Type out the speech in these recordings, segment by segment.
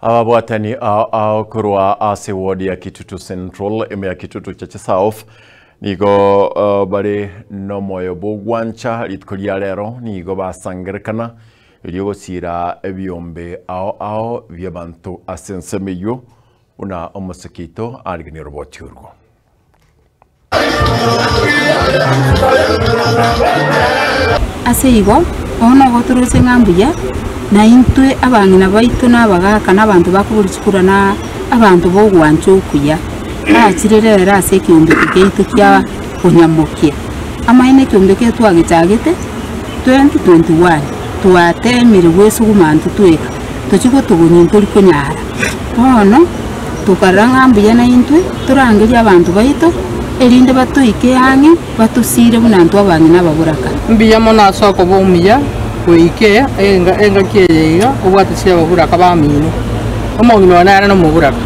Ababwatani ao ao korwa ase ward ya Kitutu Central ime ya Kitutu Chache South nigo bare nomoyo bw'ogwancha rituko ria rero nigo basangerekana erio gosiira ebiombe ao ao bi'abanto ase ensemo eyio buna omosike oito ariganie oroboti orwo. Ase igo, bono ogotorose ng'a mbuya, na intwe abang'ina baito na abagaaka na abanto bakoboria chikura na abanto b'ogwancha okuya, bachire rero ase ekeombe giaito kia konyamokia. Amaene ekeombe eke twagechagete 2021, twatemire gwesuguma intwe tweka, tochia gotogonya ntori konyara. Bono. Tokarora ng'a mbuya naintwe torangerie abanto baito, erinde batoike ang'e, batosiire buna intwe abang'ina ababoraka. Mbuya mono ase okoba omuya goika engaki eye iga obwate chiababuraka bamino. Omong'ina oyo nere nomoburaka.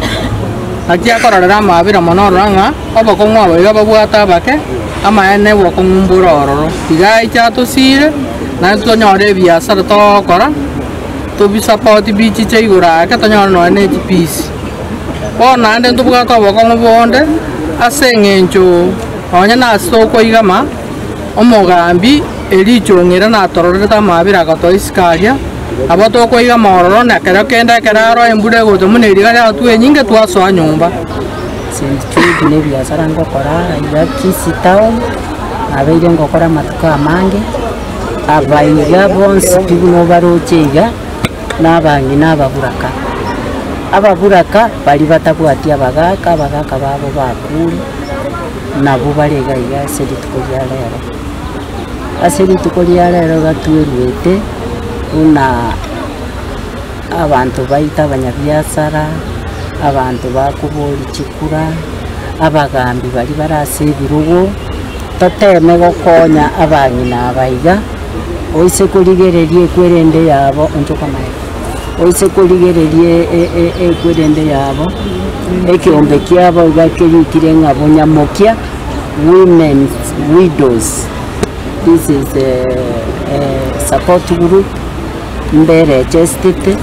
Naki akororera amaabera mono orora ng'a obokong'u abo iga babwate abake, amaene obokong'u mbore ororo. Tiga aiche atosiire, naende tonyore ebiasara togokora. Tobisapoti bichiche igoro ake tonyore nonya ne chipisi. Bono naende ntobwate obokong'u bonde ase eng'encho nonya nase tokoigama, omogambi erichong'ira natororerete amabera agatoa isiko aria, nabo tokoigama ororo na kero kende ekero aro embura egocha buna eria yatwa enyinge twasoa nyomba. St. Jude na ebiasara ngokora iga Kisii town, nabeire ngokora amatuko amange. Abaiga bonsi pi buna obaroche iga, nabang'ina ababuraka. Ababuraka baria batabwati abagaaka, abagaaka babo bakure, nabwo bare iga iga ase rituko ria rero. Ase rituko ria rero iga tweruete buna abanto baito abanyabiasara, abanto bakoboria chikura, abagambi baria bare ase ebirogo. Toteme gokonya abang'ina aba iga, oise korigereria ekwerende yabo onchoka magega, oise korigereria ekwerende yabo, ekeombe kiabo iga kerikire ng'a Bonyamokia Women's Widows, this is a support group mberechestete,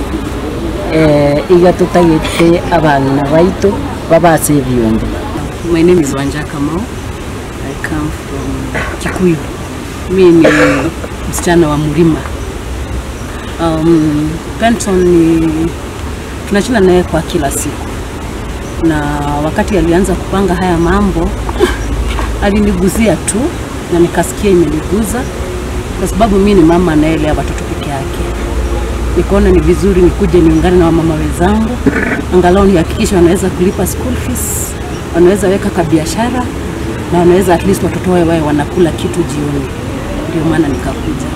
iga totagete abang'ina baito babe ase ebiombe. My name is Wanja Kamau. I come from Kikuyu. Mi ni msichana wa mlima. Um, Benson ni tunashinda naye kwa kila siku, na wakati alianza kupanga haya mambo aliniguzia tu na nikasikia imeniguza, kwa sababu mi ni mama anayelea watoto peke yake. Nikaona ni vizuri nikuje niungane na wamama wenzangu, angalau nihakikishe wanaweza kulipa school fees, wanaweza weka kabiashara na wanaweza at least watoto wao wawe wanakula kitu jioni. Ndio maana nikakuja.